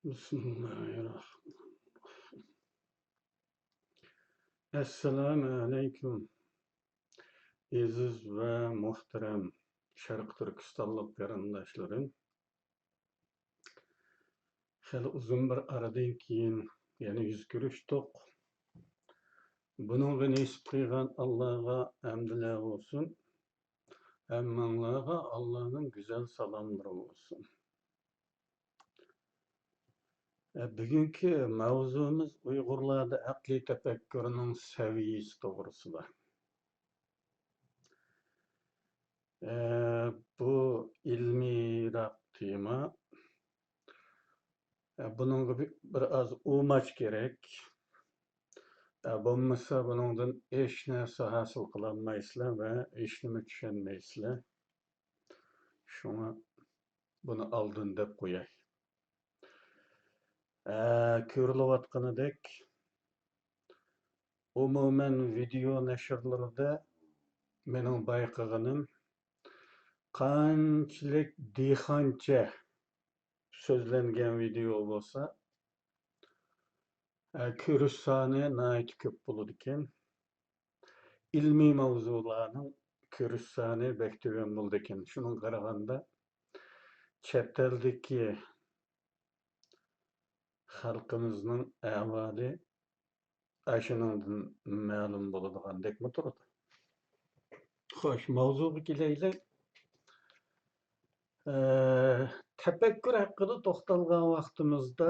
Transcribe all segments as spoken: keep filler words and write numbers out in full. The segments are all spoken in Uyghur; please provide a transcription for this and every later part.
بىسمىللاھىررەھمانىررەھىم. ئەسسالامۇ ئەلەيكۇم، ئەزىز ۋە مۇھتەرەم شەرقىي تۈركىستانلىق قېرىنداشلىرىم. خېلى ئۇزۇن بىر ئارىدىن كېيىن يەنە يۈز كۆرۈشتۇق. بۇنىڭغا نېسىپ قىلغان ئاللاغا ھەمدۇلە بولسۇن. ھەممىڭلارغا ئاللانىڭ گۈزەل سالاملىرى بولسۇن. ئە، بۈگۈنكى ماۋزۇمىز ئۇيغۇرلاردا ئەقلىي تەپەككۇرنىڭ سەۋىيەسى توغرىسىدا. ئە، بۇ ئىلمىيراق تېما. ئە، بۇنىڭغا بىر، بىر ئاز ئۇماچ كېرەك. ئە، بولمىسا بۇنىڭدىن ھېچ نەرسە ھاسىل قىلالمايسىلەر ۋە ھېچنېمە چۈشەنمەيسىلەر. شۇڭا بۇنى ئالدىن دەپ قوياي. ئە، كۆرۈلۈۋاتقىنىدەك، ئومۇمەن ۋىدېئو نەشرلىرىدە مېنىڭ بايقىغىنىم، قانچىلىك دېھقانچە سۆزلەنگەن ۋىدېئو بولسا، ئە، كۆرۈش سانى ناھايىتى كۆپ بولىدىكەن. ئىلمىي ماۋزۇلارنىڭ كۆرۈش سانى بەك تۆۋەن بولىدىكەن. شۇنىڭغا قارىغاندا، چەت ئەلدىكى خەلقىمىزنىڭ ئەھۋالى ئاشۇنىڭدىن مەلۇم بولىدىغاندەكمۇ تۇرىدۇ. خوش، ماۋزۇغا كېلەيلى. ئە، تەپەككۇر ھەققىدە توختالغان ۋاقتىمىزدا،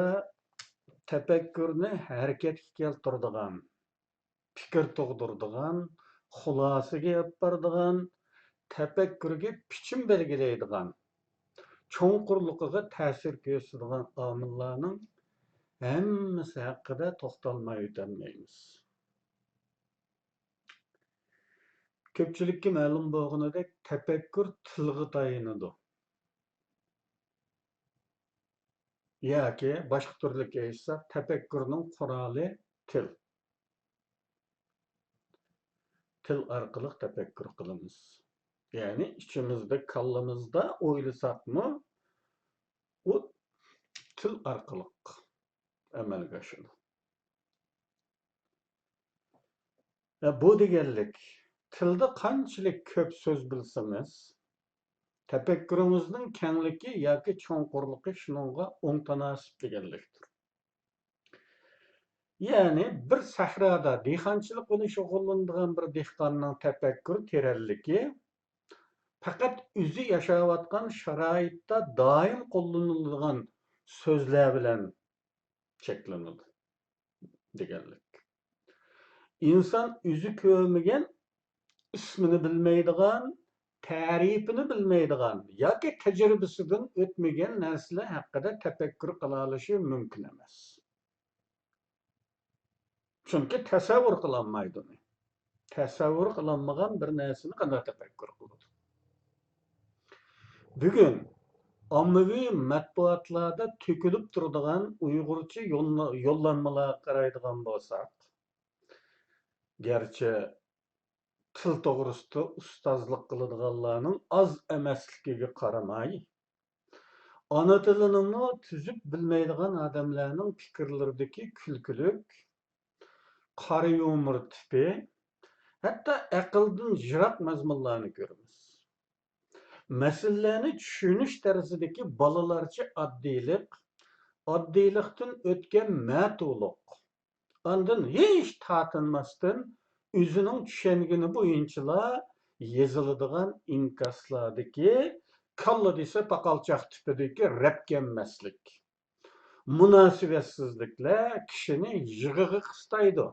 تەپەككۇرنى ھەرىكەتكە كەلتۈرىدىغان، پىكىر تۇغدۇرىدىغان، خۇلاسىگە ئېلىپ بارىدىغان، تەپەككۇرگە پىچىن بەلگىلەيدىغان، چوڭقۇرلۇقىغا تەسىر كۆرسىتىدىغان ئامىللارنىڭ ھەممىسى ھەققىدە توختالماي ئۆتەلمەيمىز. كۆپچىلىككە مەلۇم بولغىنىدەك، تەپەككۇر تىلغا تايىنىدۇ. ياكى باشقا تۈرلۈك ئېيتساق، تەپەككۇرنىڭ قورالى تىل. تىل ئارقىلىق تەپەككۇر قىلىمىز. يەنى ئىچىمىزدە، كاللىمىزدا ئويلىساقمۇ، ئۇ تىل ئارقىلىق ئەمەلگە ئاشىدۇ. ۋە بۇ دېگەنلىك، تىلدا قانچىلىك كۆپ سۆز بىلسىڭىز، تەپەككۇرىڭىزنىڭ كەڭلىكى ياكى چوڭقۇرلۇقى شۇنىڭغا ئوڭ تاناسىپ دېگەنلىكتۇر. يەنى بىر سەھرادا دېھقانچىلىق بىلەن شۇغۇللىنىدىغان بىر دېھقاننىڭ تەپەككۇر تېرەنلىكى پەقەت ئۆزى ياشاۋاتقان شارائىتتا دائىم قوللىنىلىدىغان سۆزلەر بىلەن چەكلىنىدۇ دېگەنلىك. ئىنسان ئۆزى كۆرمىگەن، ئىسمىنى بىلمەيدىغان، تەرىپىنى بىلمەيدىغان ياكى تەجرىبىسىدىن ئۆتمىگەن نەرسىلەر ھەققىدە تەپەككۇر قىلالىشى مۇمكىن ئەمەس. چۈنكى تەسەۋۋۇر قىلالمايدۇ ئۇنى. تەسەۋۋۇر قىلالمىغان بىر نەرسىنى قانداق تەپەككۇر قىلىدۇ؟ بۈگۈن ئاممىۋى مەتبۇئاتلاردا تۆكۈلۈپ تۇرىدىغان ئۇيغۇرچە يوللا-، يوللانمىلارغا قارايدىغان بولساق، گەرچە تىل توغرىسىدا ئۇستازلىق قىلىدىغانلارنىڭ ئاز ئەمەسلىكىگە قارىماي، ئانا تىلىنىمۇ تۈزۈك بىلمەيدىغان ئادەملەرنىڭ پىكىرلىرىدىكى كۈلكىلىك، قارا يۇمۇر تىپى، ھەتتا ئەقىلدىن يىراق مەزمۇنلارنى كۆرىمىز. مەسىلىلەرنى چۈشىنىش تەرزىدىكى بالىلارچە ئاددىيلىق، ئاددىيلىقتىن ئۆتكەن مەتۇلۇق، ئاندىن ھېچ تارتىنماستىن ئۆزىنىڭ چۈشەنگىنى بويىچىلا يېزىلىدىغان ئىنكاسلاردىكى كاللا دېسە پاقالچاق تىپىدىكى رەپكەنمەسلىك، مۇناسىۋەتسىزلىكلەر كىشىنى يىغىغا قىستايدۇ.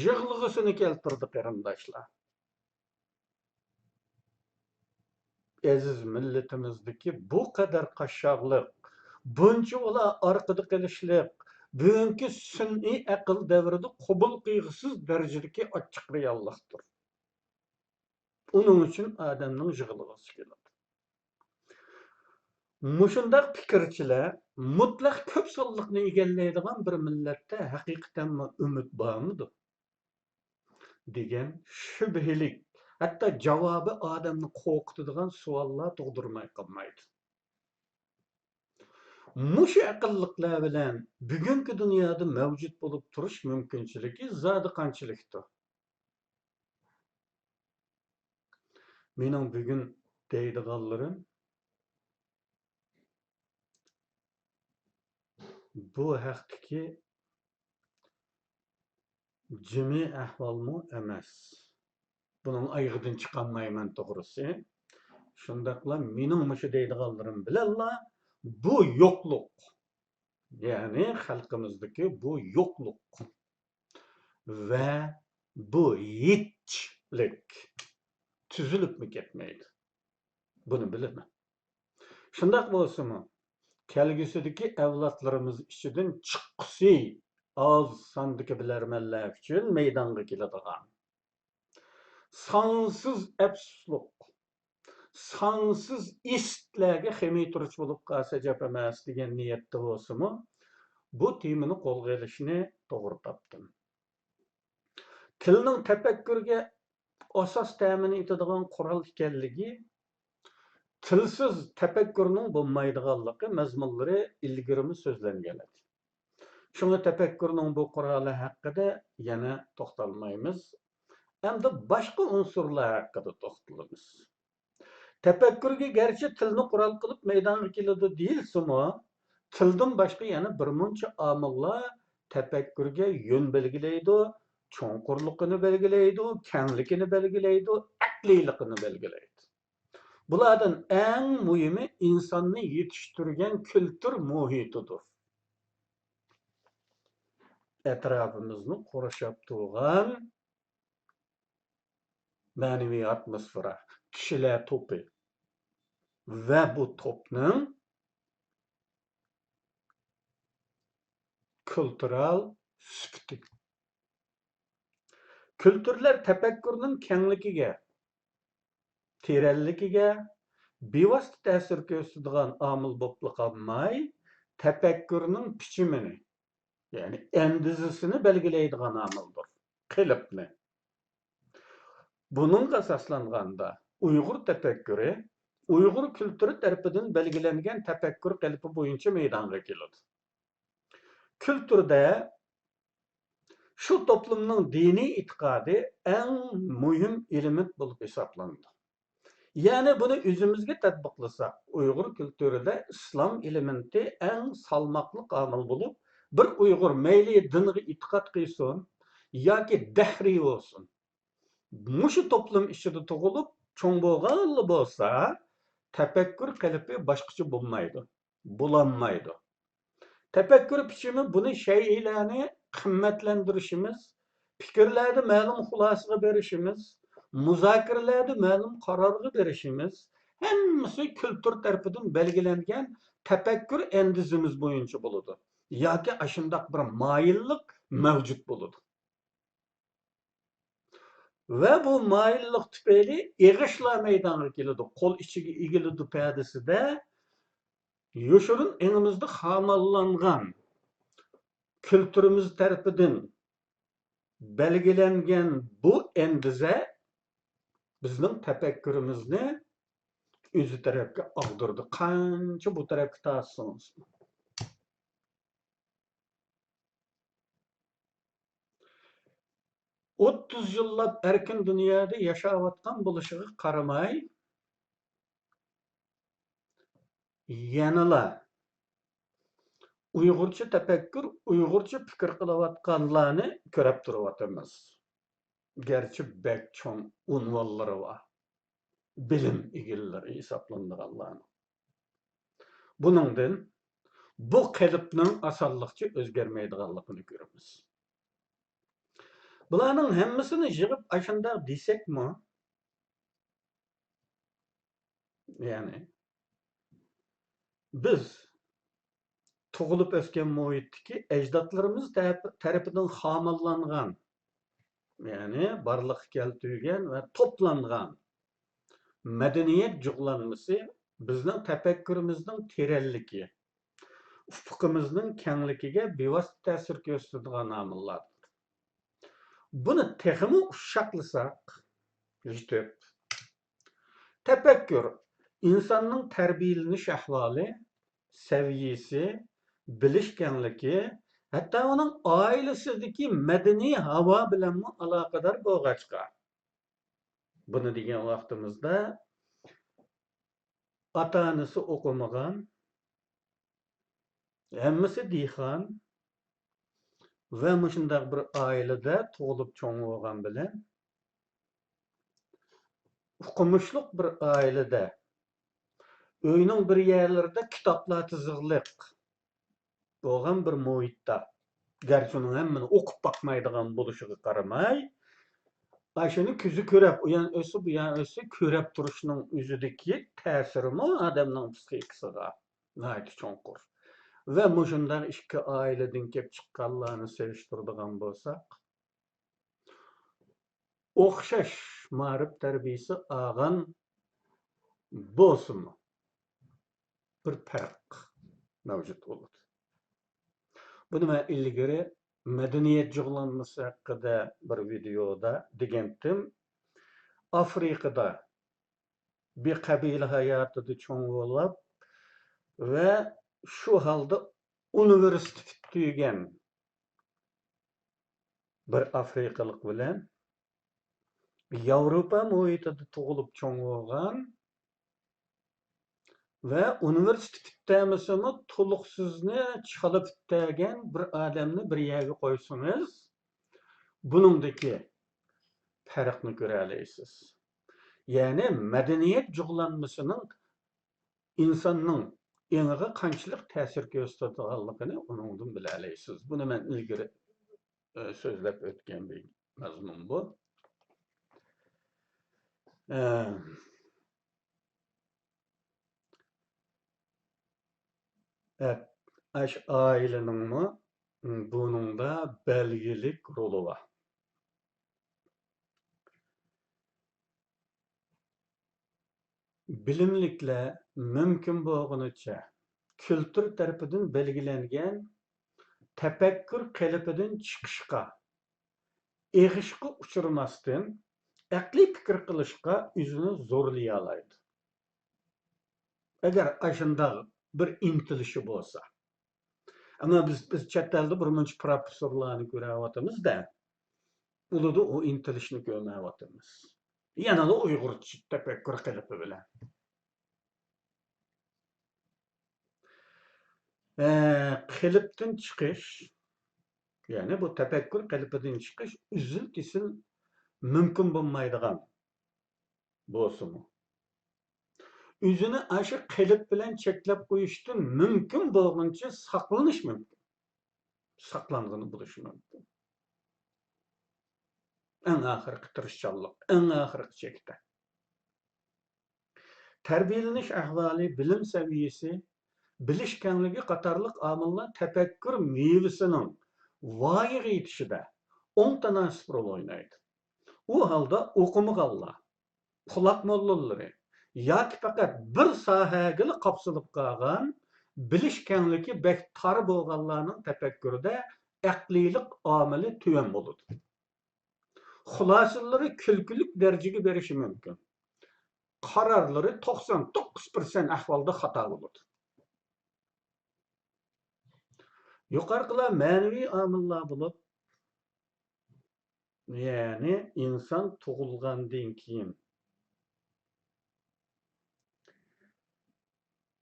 يىغلىغۇسىنى كەلتۈردى، قېرىنداشلار. ئەزىز مىللىتىمىزدىكى بۇ قەدەر قاششاقلىق، بۇنچىۋالا ئارقىدا قېلىشلىق، بۈگۈنكى سۈنئىي ئەقىل دەۋرىدە قوبۇل قىلغۇسىز دەرىجىدىكى ئاچچىق رېئاللىقتۇر. ئۇنىڭ ئۈچۈن ئادەمنىڭ يىغلىغۇسى كېلىدۇ. مۇشۇنداق پىكىرچىلەر مۇتلەق كۆپ سانلىقنى ئىگىلەيدىغان بىر مىللەتتە ھەقىقەتەنمۇ ئۈمىد بارمىدۇ؟ دېگەن شۈبھىلىك، ھەتتا جاۋابى ئادەمنى قورقۇتىدىغان سوئاللار تۇغدۇرماي قالمايدۇ. مۇشۇ ئەقىللىقلار بىلەن بۈگۈنكى دۇنيادا مەۋجۇت بولۇپ تۇرۇش مۇمكىنچىلىكى زادى قانچىلىكتۇ؟ مېنىڭ بۈگۈن دەيدىغانلىرىم بۇ ھەقتىكى جىمى ئەھۋالمۇ ئەمەس. بۇنىڭ ئايىغىدىن چىقالمايمەن توغرىسى. شۇنداقلا مېنىڭ مۇشۇ دەيدىغانلىرىم بىلەنلا بۇ يوقلۇق، يەنى خەلقىمىزدىكى بۇ يوقلۇق ۋە بۇ ھېچلىك تۈزۈلۈپمۇ كەتمەيدۇ. بۇنى بىلىمەن. شۇنداق بولسىمۇ، كەلگۈسىدىكى ئەۋلادلىرىمىز ئىچىدىن چىققۇسى ئاز ساندىكى بىلەرمەنلەر ئۈچۈن مەيدانغا كېلىدىغان سانسىز ئەپسۇسلۇق، سانسىز ئىستلەرگە خېمىي تۇرۇش بولۇپ قالسا جاپ ئەمەس دېگەن نىيەتتە بولسىمۇ، بۇ تېمىنى قولغا ئېلىشنى توغرا تاپتىم. تىلنىڭ تەپەككۇرگە ئاساس تەمىن ئېتىدىغان قورال ئىكەنلىكى، تىلسىز تەپەككۇرنىڭ بولمايدىغانلىقى مەزمۇنلىرى ئىلگىرىمۇ سۆزلەنگەن ئىدى. شۇڭا تەپەككۇرنىڭ بۇ قورالى ھەققىدە يەنە توختالمايمىز. ئەمدى باشقا ئۇنسۇرلار ھەققىدە توختىلىمىز. تەپەككۇرگە گەرچە تىلنى قورال قىلىپ مەيدانغا كېلىدۇ دېيىلسىمۇ، تىلدىن باشقا يەنە بىر مۇنچە ئامىللار تەپەككۇرگە يۆن بەلگىلەيدۇ، چوڭقۇرلۇقىنى بەلگىلەيدۇ، كەڭلىكىنى بەلگىلەيدۇ، ئەقلىيلىقىنى بەلگىلەيدۇ. بۇلاردىن ئەڭ مۇھىمى ئىنساننى يېتىشتۈرگەن كۈلتۈر مۇھىتىدۇر. ئەتراپىمىزنى قورشاپ تۇرغان مەنىۋى ئاتموسفېرا، كىشىلەر توپى ۋە بۇ توپنىڭ كۈلتۈرەل سۈپىتى. كۈلتۈرلەر تەپەككۇرنىڭ كەڭلىكىگە، تېرەنلىكىگە بىۋاسىتە تەسىر كۆرسىتىدىغان ئامىل بولۇپلا قالماي، تەپەككۇرنىڭ پىچىمىنى، يەنى ئەندىزىسىنى بەلگىلەيدىغان ئامىلدۇر، قېلىپنى. بۇنىڭغا ئاساسلانغاندا، ئۇيغۇر تەپەككۇرى ئۇيغۇر كۈلتۈرى تەرىپىدىن بەلگىلەنگەن تەپەككۇر قېلىپى بويىچە مەيدانغا كېلىدۇ. كۈلتۈردە شۇ توپلۇمنىڭ دىنىي ئېتىقادى ئەڭ مۇھىم ئېلېمېنت بولۇپ ھېسابلىنىدۇ. يەنى بۇنى ئۆزىمىزگە تەتبىقلىساق، ئۇيغۇر كۈلتۈرىدە ئىسلام ئېلېمېنتى ئەڭ سالماقلىق ئامىل بولۇپ، بىر ئۇيغۇر مەيلى دىنغا ئېتىقاد قىلسۇن ياكى دەھرىي بولسۇن، مۇشۇ توپلۇم ئىچىدە تۇغۇلۇپ چوڭ بولغانلا بولسا، تەپەككۇر قېلىپى باشقىچە بولمايدۇ، بولالمايدۇ. تەپەككۇر پىچىمى بۇنى شەيئىلەرنى قىممەتلەندۈرۈشىمىز، پىكىرلەردە مەلۇم خۇلاسىگە بېرىشىمىز، مۇزاكىرىلەردە مەلۇم قارارغا بېرىشىمىز، ھەممىسى كۈلتۈر تەرىپىدىن بەلگىلەنگەن تەپەككۇر ئەندىزىمىز بويىچە بولىدۇ. ياكى ئاشۇنداق بىر مايىللىق مەۋجۇت بولىدۇ. ۋە بۇ مايىللىق تۈپەيلى ئېغىشلار مەيدانغا كېلىدۇ. قول ئىچىگە ئېگىلىدۇ پەدىسىدە يوشۇرۇن ئېڭىمىزدا خاماللانغان كۈلتۈرىمىز تەرىپىدىن بەلگىلەنگەن بۇ ئەندىزە بىزنىڭ تەپەككۇرىمىزنى ئۆزى تەرەپكە ئاغدۇرىدۇ. قانچە بۇ تەرەپكە تارتسىڭىز. ئوتتۇز يىللاپ ئەركىن دۇنيادا ياشاۋاتقان بولۇشىغا قارىماي، يەنىلا ئۇيغۇرچە تەپەككۇر، ئۇيغۇرچە پىكىر قىلىۋاتقانلارنى كۆرۈپ تۇرۇۋاتىمىز. گەرچە بەك چوڭ ئۇنۋانلىرى بار، بىلىم ئىگىلىرى ھېسابلىنىدىغانلارنىڭ. بۇنىڭدىن بۇ قېلىپنىڭ ئاسانلىقچە ئۆزگەرمەيدىغانلىقىنى كۆرىمىز. بۇلارنىڭ ھەممىسىنى يىغىپ ئاشۇنداق دېسەكمۇ، يەنى بىز تۇغۇلۇپ ئۆسكەن مۇھىتتىكى ئەجدادلىرىمىز تەرەپ-، تەرىپىدىن خاماللانغان، يەنى بارلىققا كەلتۈرگەن ۋە توپلانغان مەدەنىيەت جۇغلانمىسى بىزنىڭ تەپەككۇرىمىزنىڭ تېرەنلىكى، ئۇپۇقىمىزنىڭ كەڭلىكىگە بىۋاسىتە تەسىر كۆرسىتىدىغان ئامىللاردۇر. بۇنى تېخىمۇ ئۇششاقلىساق، يۈتۈپ، تەپەككۇر ئىنساننىڭ تەربىيەلىنىش ئەھۋالى، سەۋىيەسى، بىلىش كەڭلىكى، ھەتتا ئۇنىڭ ئائىلىسىدىكى مەدەنىي ھاۋا بىلەنمۇ ئالاقىدار بولغاچقا، بۇنى دېگەن ۋاقتىمىزدا ئاتا-ئانىسى ئوقۇمىغان، ھەممىسى دېھقان ۋە مۇشۇنداق بىر ئائىلىدە تۇغۇلۇپ چوڭ بولغان بىلەن، ئوقۇمۇشلۇق بىر ئائىلىدە، ئۆينىڭ بىر يەرلىرىدە كىتابلار تىزىقلىق بولغان بىر مۇھىتتا، گەرچە ئۇنىڭ ھەممىنى ئوقۇپ باقمايدىغان بولۇشىغا قارىماي، ئاشۇنى كۆزى كۆرەپ، ئۇ يان ئۆتسە، بۇ يان ئۆتسە، كۆرەپ تۇرۇشنىڭ ئۆزىدىكى تەسىرىمۇ ئادەمنىڭ پسىخىكىسىغا ناھايىتى چوڭقۇر. ۋە مۇشۇنداق ئىككى ئائىلىدىن كېلىپ چىققانلارنى سېلىشتۇرىدىغان بولساق، ئوخشاش مائارىپ تەربىيەسى ئالغان بولسىمۇ، بىر پەرق مەۋجۇت بولىدۇ. بۇنى مەن ئىلگىرى مەدەنىيەت جۇغلانمىسى ھەققىدە بىر ۋىدېيودا دېگەنتىم. ئافرىقىدا بىر قەبىلە ھاياتىدا چوڭ بولۇپ ۋە شۇ ھالدا ئۇنىۋېرسىتېت پۈتتۈرگەن بىر ئافرىقىلىق بىلەن ياۋروپا مۇھىتىدا تۇغۇلۇپ چوڭ بولغان ۋە ئۇنىۋېرسىتېت پۈتتۈرمىسىمۇ تولۇقسىزنى چالا پۈتتۈرگەن بىر ئادەمنى بىر يەرگە قويسىڭىز، بۇنىڭدىكى پەرقنى كۆرەلەيسىز. يەنى مەدەنىيەت جۇغلانمىسىنىڭ ئىنساننىڭ ئېڭىغا قانچىلىك تەسىر كۆرسىتىدىغانلىقىنى ئۇنىڭدىن بىلەلەيسىز. بۇنى مەن ئىلگىرى، ئە، سۆزلەپ ئۆتكەن بىر مەزمۇن بۇ. ئە، ئە، ئاشۇ ئائىلىنىڭمۇ بۇنىڭدا بەلگىلىك رولى بار. بىلىملىكلەر مۇمكىن بولغىنىچە كۈلتۈر تەرىپىدىن بەلگىلەنگەن تەپەككۇر قېلىپىدىن چىقىشقا، ئېغىشقا ئۇچرىماستىن، ئەقلىي پىكىر قىلىشقا ئۆزىنى زورلىيالايدۇ. ئەگەر ئاشۇنداق بىر ئىنتىلىشى بولسا. ئەمما بىز، بىز چەت ئەلدە بىر مۇنچە پروفېسسورلارنى كۆرۈۋاتىمىز-دە، ئۇلاردا ئۇ ئىنتىلىشنى كۆرمەيۋاتىمىز. يەنىلا ئۇيغۇرچە تەپەككۇر قېلىپى بىلەن. ئە، قېلىپتىن چىقىش، يەنى بۇ تەپەككۇر قېلىپىدىن چىقىش ئۈزۈل-كېسىل مۇمكىن بولمايدىغان بولسىمۇ، ئۆزىنى ئاشۇ قېلىپ بىلەن چەكلەپ قويۇشتىن مۇمكىن بولغىنىچە ساقلىنىش مۇمكىن. ساقلانغىنى بولۇشى مۇمكىن. ئەڭ ئاخىرقى تىرىشچانلىق، ئەڭ ئاخىرقى چەكتە. تەربىيەلىنىش ئەھۋالى، بىلىم سەۋىيەسى، بىلىش كەڭلىكى قاتارلىق ئامىللار تەپەككۇر مېۋىسىنىڭ ۋايىغا يېتىشىدە ئوڭ تاناسىپ رول ئوينايدۇ. ئۇ ھالدا ئوقۇمىغانلار، قۇلاق موللىلىرى ياكى پەقەت بىر ساھەگىلا قاپسىلىپ قالغان بىلىش كەڭلىكى بەك تار بولغانلارنىڭ تەپەككۇرىدە ئەقلىيلىق ئامىلى تۆۋەن بولىدۇ. خۇلاسىلىرى كۈلكىلىك دەرىجىگە بېرىشى مۇمكىن. قارارلىرى توقسان توققۇز پىرسەنت ئەھۋالدا خاتا بولىدۇ. يۇقىرىقىلار مەنىۋى ئامىللار بولۇپ، يەنى ئىنسان تۇغۇلغاندىن كېيىن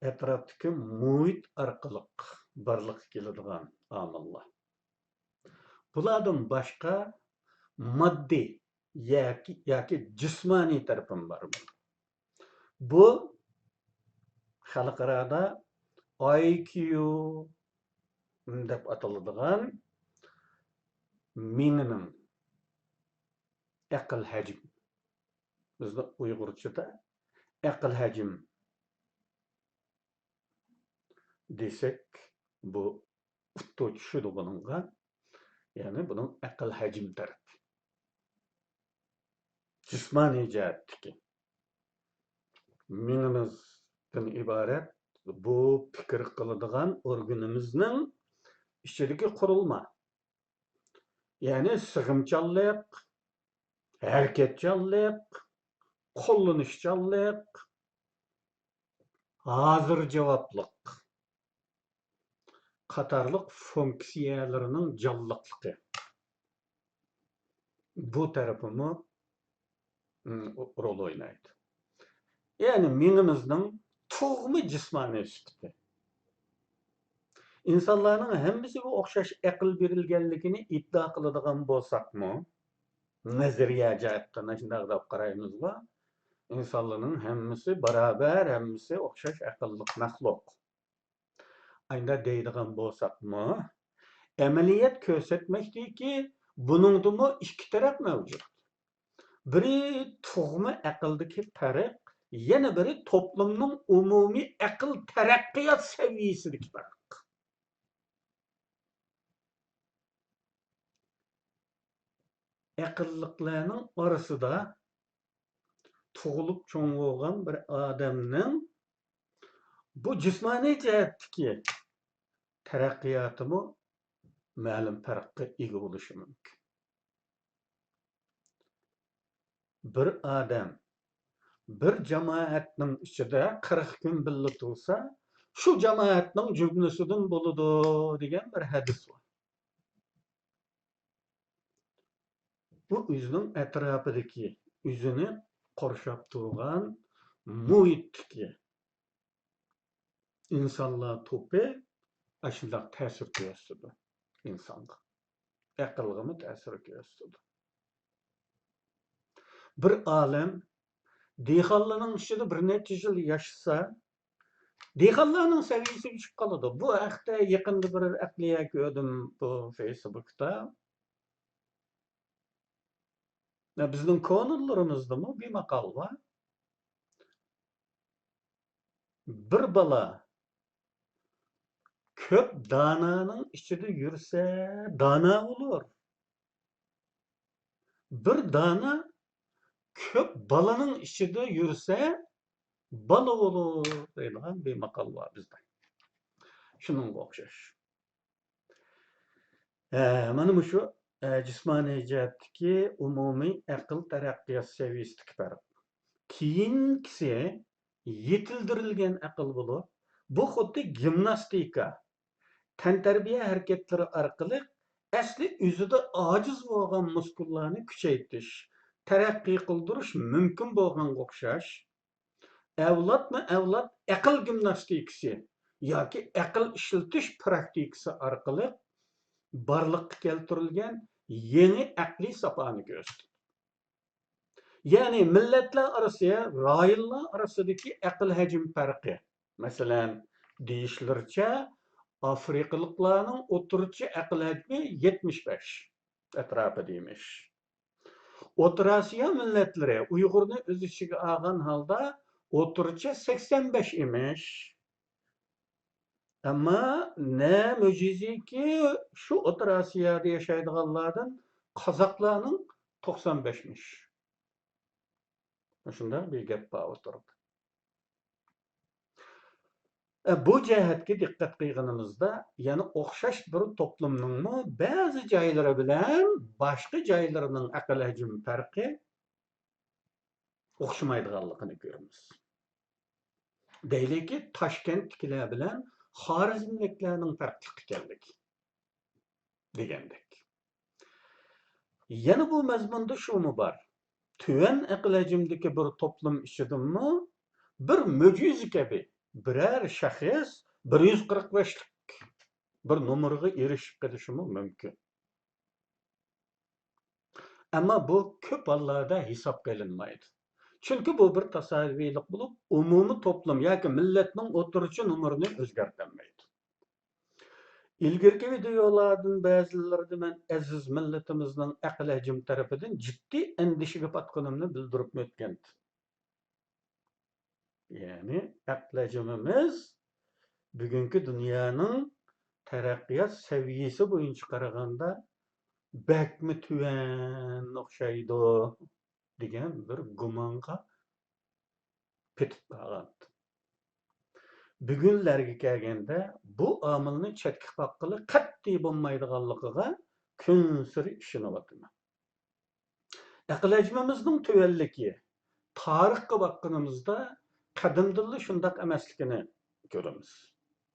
ئەتراپتىكى مۇھىت ئارقىلىق بارلىققا كېلىدىغان ئامىللار. بۇلاردىن باشقا ماددىي ياكى، ياكى جىسمانىي تەرىپىمۇ بار. بۇ خەلقئارادا ئاي كيۇ دەپ ئاتىلىدىغان مېڭىنىڭ ئەقىل ھەجمى. بىزنىڭ ئۇيغۇرچىدا ئەقىل ھەجم دېسەك، بۇ ئۇتتۇ چۈشىدۇ بۇنىڭغا. يەنى بۇنىڭ ئەقىل ھەجم تەرىپى. جىسمانىي جەھەتتىكى مېڭىمىزدىن ئىبارەت بۇ پىكىر قىلىدىغان ئورگىنىمىزنىڭ ئىچىدىكى قۇرۇلما. يەنى سىغىمچانلىق، ھەرىكەتچانلىق، قوللىنىشچانلىق، ھازىر جاۋابلىق. قاتارلىق فۇنكسىيەلىرىنىڭ جانلىقلىقى. بۇ تەرىپىمۇ، ئىم، رول ئوينايدۇ. يەنى مېڭىمىزنىڭ تۇغما جىسمانىي سۈپىتى. ئىنسانلارنىڭ ھەممىسىگە ئوخشاش ئەقىل بېرىلگەنلىكىنى ئىددىئا قىلىدىغان بولساقمۇ، نەزەرىيە جەھەتتىن شۇنداق دەپ قارايمىزغۇ، ئىنسانلارنىڭ ھەممىسى باراۋەر، ھەممىسى ئوخشاش ئەقىللىق مەخلۇق. ئاينىدا دەيدىغان بولساقمۇ، ئەمەلىيەت كۆرسەتمەكتىكى، بۇنىڭدىمۇ ئىككى تەرەپ مەۋجۇت. بىرى تۇغما ئەقىلدىكى پەرق، يەنە بىرى توپلۇمنىڭ ئومۇمىي ئەقىل تەرەققىيات سەۋىيەسىدىكى پەرق. ئەقىللىقلارنىڭ ئارىسىدا تۇغۇلۇپ چوڭ بولغان بىر ئادەمنىڭ بۇ جىسمانىي جەھەتتىكى تەرەققىياتىمۇ مەلۇم پەرققە ئىگە بولۇشى مۇمكىن. بىر ئادەم بىر جامائەتنىڭ ئىچىدە قىرىق كۈن بىللە تۇرسا، شۇ جامائەتنىڭ جۈملىسىدىن بولىدۇ، دېگەن بىر ھەدىس بار. بۇ ئۆزىنىڭ ئەتراپىدىكى، ئۆزىنى قورشاپ تۇرغان مۇھىتتىكى ئىنسانلار توپى ئاشۇنداق تەسىر كۆرسىتىدۇ ئىنسانغا. ئەقىلغىمۇ تەسىر كۆرسىتىدۇ. بىر ئالەم دېھقانلارنىڭ ئىچىدە بىر نەچچە يىل ياشىسا، دېھقانلارنىڭ سەۋىيەسى ئۆسۈپ قالىدۇ. بۇ ھەقتە يېقىندا بىر ئەقلىيە كۆردۈم بۇ فېيسبۇكتا. بىزنىڭ كونىلىرىمىزدىمۇ بىر ماقال بار. بىر بالا كۆپ دانانىڭ ئىچىدە يۈرسە، دانا بولۇر. بىر دانا كۆپ بالىنىڭ ئىچىدە يۈرسە، بالا بولۇر دەيدىغان بىر ماقال بار بىزدە. شۇنىڭغا ئوخشاش. ھە، مانا مۇشۇ، ھە، جىسمانىي جەھەتتىكى ئومۇمىي ئەقىل تەرەققىيات سەۋىيەسىدىكى پەرق. كېيىنكىسى يېتىلدۈرۈلگەن ئەقىل بولۇپ، بۇ خۇددى گىمناستىكا، تەنتەربىيە ھەرىكەتلىرى ئارقىلىق ئەسلى ئۆزىدە ئاجىز بولغان مۇسكۇللارنى كۈچەيتىش، تەرەققىي قىلدۇرۇش مۇمكىن بولغانغا ئوخشاش، ئەۋلادمۇ ئەۋلاد ئەقىل گىمناستىكىسى ياكى ئەقىل ئىشلىتىش پراكتىكىسى ئارقىلىق بارلىققا كەلتۈرۈلگەن يېڭى ئەقلىي ساپانى كۆرسىتىدۇ. يەنى مىللەتلەر ئارىسى، رايونلار ئارىسىدىكى ئەقىل ھەجمى پەرقى. مەسىلەن، دېيىشلىرىچە، ئافرىقىلىقلارنىڭ ئوتتۇرىچە ئەقىل ھەجمى يەتمىش بەش ئەتراپىدا ئىمىش. ئوتتۇرا ئاسىيا مىللەتلىرى ئۇيغۇرنى ئۆز ئىچىگە ئالغان ھالدا ئوتتۇرىچە سەكسەن بەش ئىمىش. ئەمما نە مۆجىزىكى، شۇ ئوتتۇرا ئاسىيادا ياشايدىغانلاردىن قازاقلارنىڭ توقسان بەشمىش. مۇشۇنداق بىر گەپ بار ئوتتۇرىدا. ئە، بۇ جەھەتكە دىققەت قىلغىنىمىزدا، يەنە ئوخشاش بىر توپلۇمنىڭمۇ بەزى جايلىرى بىلەن باشقا جايلىرىنىڭ ئەقىل ھەجمى پەرقى ئوخشىمايدىغانلىقىنى كۆرىمىز. دەيلىكى، تاشكەنتتىكىلەر بىلەن خارىزملىكلەرنىڭ پەرقلىق ئىكەنلىكى دېگەندەك. يەنە بۇ مەزمۇندا شۇمۇ بار. تۆۋەن ئەقىل ھەجمىدىكى بىر توپلۇم ئىچىدىنمۇ بىر مۆجىزە كەبى بىرەر شەخس بىر يۈز قىرىق بەشلىك بىر نومۇرغا ئېرىشىپ قېلىشىمۇ مۇمكىن. ئەمما بۇ كۆپ ھاللاردا ھېسابقا ئېلىنمايدۇ. چۈنكى بۇ بىر تاسادىپىيلىق بولۇپ، ئومۇمىي توپلۇم ياكى مىللەتنىڭ ئوتتۇرىچە نومۇرىنى ئۆزگەرتەلمەيدۇ. ئىلگىرىكى ۋىدېئولاردىن بەزىلىرىدە مەن ئەزىز مىللىتىمىزنىڭ ئەقىل ھەجمى تەرىپىدىن جىددىي ئەندىشىگە پاتقىنىمنى بىلدۈرۈپمۇ ئۆتكەنىدىم. يەنى ئەقلىي ھەجمىمىز بۈگۈنكى دۇنيانىڭ تەرەققىيات سەۋىيەسى بويىچە قارىغاندا بەكمۇ تۆۋەن ئوخشايدۇ دېگەن بىر گۇمانغا پېتىپ قالغانىدىم. بۈگۈنلەرگە كەلگەندە بۇ ئامىلنى چەتكە قاققىلى قەتئىي بولمايدىغانلىقىغا كۈنسېرى ئىشىنىۋاتىمەن. ئەقىل ھەجمىمىزنىڭ تۆۋەنلىكى تارىخقا باققىنىمىزدا قەدىمدىنلا شۇنداق ئەمەسلىكىنى كۆرىمىز.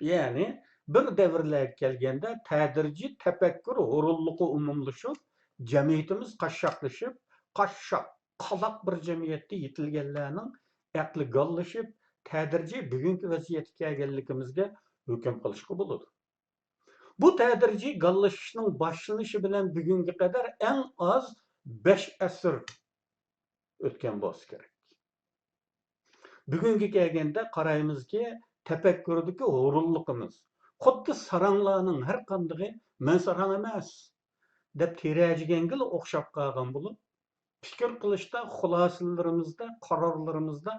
يەنى بىر دەۋرلەرگە كەلگەندە تەدرىجىي تەپەككۇر ھۇرۇنلۇقى ئومۇملىشىپ، جەمئىيىتىمىز قاششاقلىشىپ، قاششاق، قالاق بىر جەمئىيەتتە يېتىلگەنلەرنىڭ ئەقلى گاللىشىپ، تەدرىجىي بۈگۈنكى ۋەزىيەتكە كەلگەنلىكىمىزگە ھۆكۈم قىلىشقا بولىدۇ. بۇ تەدرىجىي گاللىشىشنىڭ باشلىنىشى بىلەن بۈگۈنگە قەدەر ئەڭ ئاز بەش ئەسىر ئۆتكەن بولسا كېرەك. بۈگۈنگە كەلگەندە قارايمىزكى، تەپەككۇردىكى ھۇرۇنلۇقىمىز خۇددى ساراڭلارنىڭ ھەر قاندىقى «مەن ساراڭ ئەمەس» دەپ تىرەجىگەنگىلا ئوخشاپ قالغان بولۇپ، پىكىر قىلىشتا، خۇلاسىلىرىمىزدا، قارارلىرىمىزدا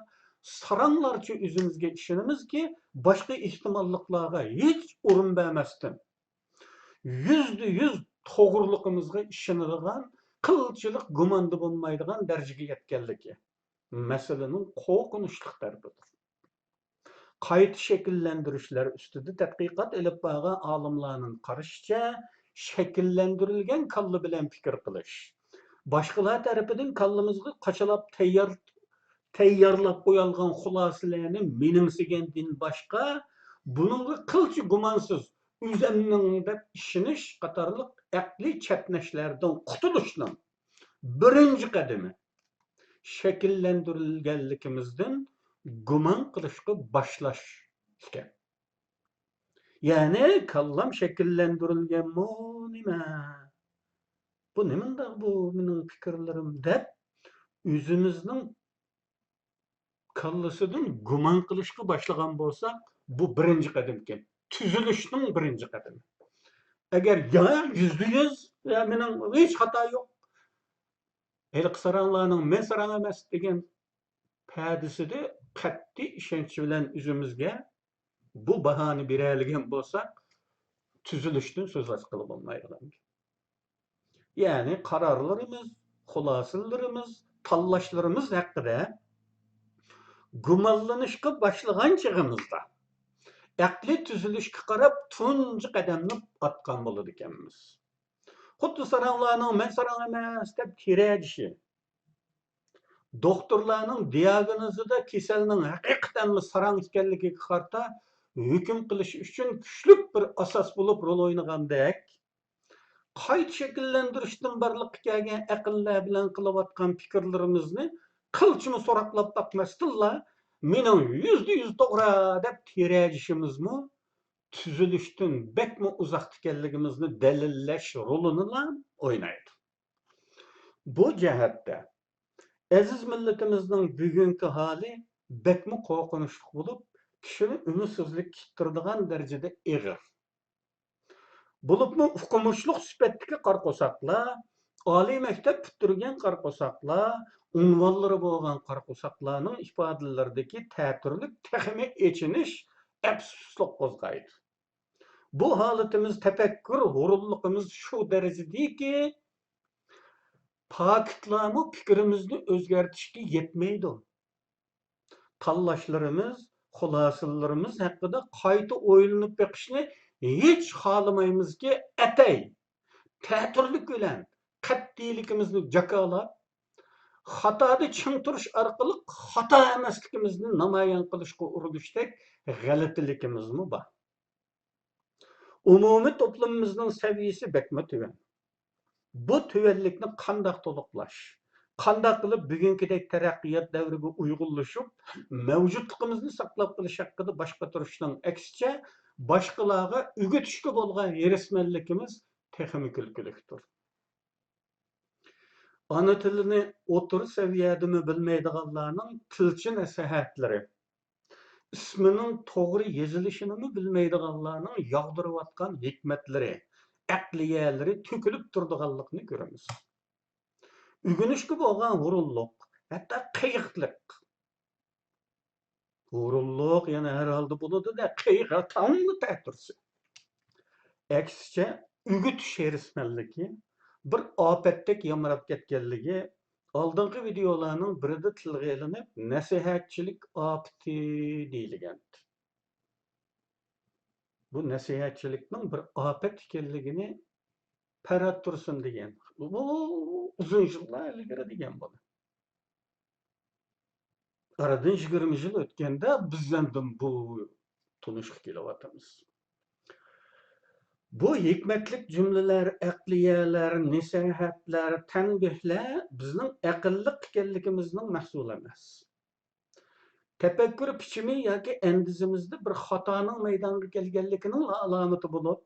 ساراڭلارچە ئۆزىمىزگە ئىشىنىمىزكى، باشقا ئېھتىماللىقلارغا ھېچ ئورۇن بەرمەستىن، يۈزدە يۈز توغرىلىقىمىزغا ئىشىنىدىغان، قىلچىلىق گۇماندا بولمايدىغان دەرىجىگە يەتكەنلىكى مەسىلىنىڭ قورقۇنچلۇق تەرىپىدۇر. قايتا شەكىللەندۈرۈشلەر ئۈستىدە تەتقىقات ئېلىپ بارغان ئالىملارنىڭ قارىشىچە، شەكىللەندۈرۈلگەن كاللا بىلەن پىكىر قىلىش، باشقىلار تەرىپىدىن كاللىمىزغا قاچىلاپ تەييار، تەييارلاپ قويالغان خۇلاسىلەرنى مېنىڭسىگەندىن باشقا، بۇنىڭغا قىلچە گۇمانسىز، ئۆزەمنىڭ دەپ ئىشىنىش قاتارلىق ئەقلىي چەتنەشلەردىن قۇتۇلۇشنىڭ بىرىنچى قەدىمى شەكىللەندۈرۈلگەنلىكىمىزدىن گۇمان قىلىشقا باشلاش ئىكەن. يەنى كاللام شەكىللەندۈرۈلگەنمۇ نېمە؟ بۇ نېمانداق بۇ مېنىڭ پىكىرلىرىم دەپ ئۆزىمىزنىڭ كاللىسىدىن گۇمان قىلىشقا باشلىغان بولساق، بۇ بىرىنچى قەدەمكەن. تۈزىلىشنىڭ بىرىنچى قەدىمى. ئەگەر يا يۈزدە يۈز، يا مېنىڭ ھېچ خاتا يوق، ھېلىقى ساراڭلارنىڭ «مەن ساراڭ ئەمەس» دېگەن پەدىسىدە قەتئىي ئىشەنچ بىلەن ئۆزىمىزگە بۇ باھانى بېرەلىگەن بولساق، تۈزىلىشتىن سۆز ئاچقىلى بولمايدىغان گەپ. يەنى قارارلىرىمىز، خۇلاسىلىرىمىز، تاللاشلىرىمىز ھەققىدە گۇمانلىنىشقا باشلىغان چېغىمىزدا، ئەقلىي تۈزىلىشكە قاراپ تۇنجى قەدەمنى ئاتقان بولىدىكەنمىز. خۇددى ساراڭلارنىڭ «مەن ساراڭ ئەمەس» دەپ تىرەجىشى، دوختۇرلارنىڭ دىياگنوزىدا كېسەلنىڭ ھەقىقەتەنمۇ ساراڭ ئىكەنلىكىگە قارىتا ھۆكۈم قىلىش ئۈچۈن كۈچلۈك بىر ئاساس بولۇپ رول ئوينىغاندەك، قايتا شەكىللەندۈرۈشتىن بارلىققا كەلگەن ئەقىللەر بىلەن قىلىۋاتقان پىكىرلىرىمىزنى قىلچىمۇ سوراقلاپ باقماستىنلا، «مېنىڭ يۈزدە يۈز توغرا» دەپ تىرەجىشىمىزمۇ تۈزۈلۈشتىن بەكمۇ ئۇزاقتا ئىكەنلىكىمىزنى دەلىللەش رولىنىلا ئوينايدۇ. بۇ جەھەتتە ئەزىز مىللىتىمىزنىڭ بۈگۈنكى ھالى بەكمۇ قورقۇنچلۇق بولۇپ، كىشىنى ئۈمىدسىزلىككە ئىتتىرىدىغان دەرىجىدە ئېغىر. بولۇپمۇ ئوقۇمۇشلۇق سۈپەتتىكى قارا قورساقلار، ئالىي مەكتەپ پۈتتۈرگەن قارا قورساقلار، ئۇنۋانلىرى بولغان قارا قورساقلارنىڭ ئىپادىلىرىدىكى تەتۈرلۈك تېخىمۇ ئېچىنىش، ئەپسۇسلۇق قوزغايدۇ. بۇ ھالىتىمىز، تەپەككۇر ھۇرۇنلۇقىمىز شۇ دەرىجىدىكى، پاكىتلارمۇ پىكرىمىزنى ئۆزگەرتىشكە يەتمەيدۇ. تاللاشلىرىمىز، خۇلاسىلىرىمىز ھەققىدە قايتا ئويلىنىپ بېقىشنى ھېچ خالىمايمىزكى، ئەتەي، تەتۈرلۈك بىلەن قەتئىيلىكىمىزنى جاكالاپ، خاتادا چىڭ تۇرۇش ئارقىلىق خاتا ئەمەسلىكىمىزنى نامايان قىلىشقا ئۇرۇنۇشتەك غەلىتىلىكىمىزمۇ بار. ئومۇمىي توپلىمىمىزنىڭ سەۋىيەسى بەكمۇ تۆۋەن. بۇ تۆۋەنلىكنى قانداق تولۇقلاش؟ قانداق قىلىپ بۈگۈنكىدەك تەرەققىيات دەۋرىگە ئۇيغۇنلىشىپ، مەۋجۇتلۇقىمىزنى ساقلاپ قېلىش ھەققىدە باش قاتۇرۇشنىڭ ئەكسىچە، باشقىلارغا ئۆگىتىشكە بولغان ھېرىسمەنلىكىمىز تېخىمۇ كۈلكىلىكتۇر. ئانا تىلىنى ئوتتۇرا سەۋىيەدىمۇ بىلمەيدىغانلارنىڭ تىلچە نەسىھەتلىرى، ئىسمىنىڭ توغرا يېزىلىشىنىمۇ بىلمەيدىغانلارنىڭ ياغدۇرۇۋاتقان ھېكمەتلىرى، ئەقلىيەلىرى تۆكۈلۈپ تۇرىدىغانلىقىنى كۆرىمىز. ئۆگىنىشكە بولغان ھۇرۇنلۇق، ھەتتا قېيىقلىق. ھۇرۇنلۇق يەنە ھەر ھالدا بولىدۇ-دە، قېيىق تاڭلا تەتۈرسە. ئەكسىچە، ئۆگىتىش ھېرىسمەنلىكى بىر ئاپەتتەك يامراپ كەتكەنلىكى ئالدىنقى ۋىدىيولارنىڭ بىرىدە تىلغا ئېلىنىپ، نەسىھەتچىلىك ئاپىتى دېيىلگەنىدى. بۇ نەسىھەتچىلىكنىڭ بىر ئاپەت ئىكەنلىكىنى پەرھات تۇرسۇن دېگەن. بۇ ئۇزۇن يىللار ئىلگىرى دېگەن بۇنى. ئارىدىن يىگىرمە يىل ئۆتكەندە بىز ئەمدى بۇ تونۇشقا كېلىۋاتىمىز. بۇ ھېكمەتلىك جۈملىلەر، ئەقلىيەلەر، نەسىھەتلەر، تەنبىھلەر بىزنىڭ ئەقىللىق ئىكەنلىكىمىزنىڭ مەھسۇلى ئەمەس. تەپەككۇر پىچىمى ياكى ئەندىزىمىزدە بىر خاتانىڭ مەيدانغا كەلگەنلىكىنىڭ ئالامىتى بولۇپ،